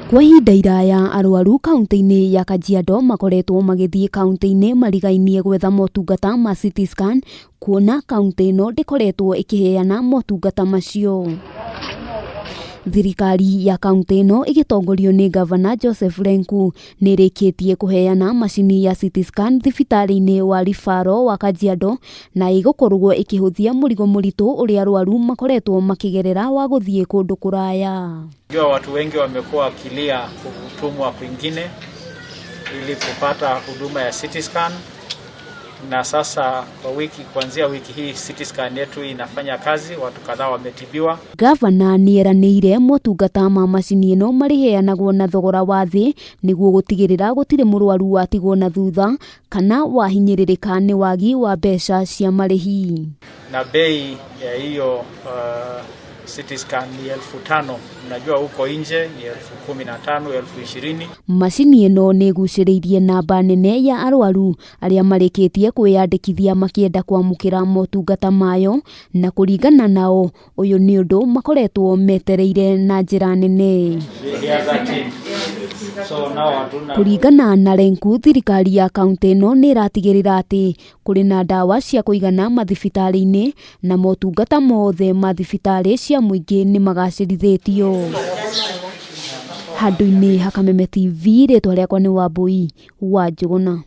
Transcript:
Kwa ihinda iraya arwaru kaunti-inĩ ya Kajiado makoretwo magĩthiĩ kaunti-inĩ marigainie gwetha motungata ma CT scan kuona kaunti ĩno ndĩkoretwo ĩkĩheana motungata macio. Thirikari ya kaunti ĩno ĩgĩtongorio nĩ Gavana Joseph Lenku nĩ ĩrĩkĩtie kũheana macini ya CT scan thibitarĩ-inĩ wa Rifaro wa Kajiado na ĩgũkorwo ĩkĩhũthia mũrigo mũritũ ũrĩa arwaru makoretwo makĩgerera wa gũthiĩ kũndũ kũraya. Jua watu wengi wamekuwa wakilia kutumwa kwingine ili kupata huduma ya CT scan, na sasa kwa wiki kuanzia wiki hii CT scan yetu inafanya kazi, watu kadhaa wametibiwa. Gavana nĩeranĩire motungata ma macini ĩno marĩheanagwo na thogora wa thĩ nĩguo gũtigĩrĩra gũtirĩ mũrwaru watigwo na thutha kana wahinyĩrĩrĩka nĩ wagi wa mbeca cia marĩhi. Na bei ya hiyo CT scan ni 5,000. Unajua huko nje ni 15,000, 20,000. Macini ĩno nĩ ĩgucĩrĩirie namba nene ya arwaru arĩa marĩkĩtie kwĩyandĩkithia makĩenda kwamũkĩra motungata mayo na kũringana nao ũyũ nĩ ũndũ makoretwo metereire na njĩra nene. Kũringana na Lenku, thirikari ya kaunti ĩno nĩ ĩratigĩrĩra atĩ kũrĩ na ndawa cia kũigana mathibitarĩ-inĩ na motungata mothe ma thibitarĩ cia mũingĩ nĩ magacĩrithĩtio. Handũ-inĩ ha Kameme TV, rĩtwa rĩakwa nĩ Wambui wa Njũgũna.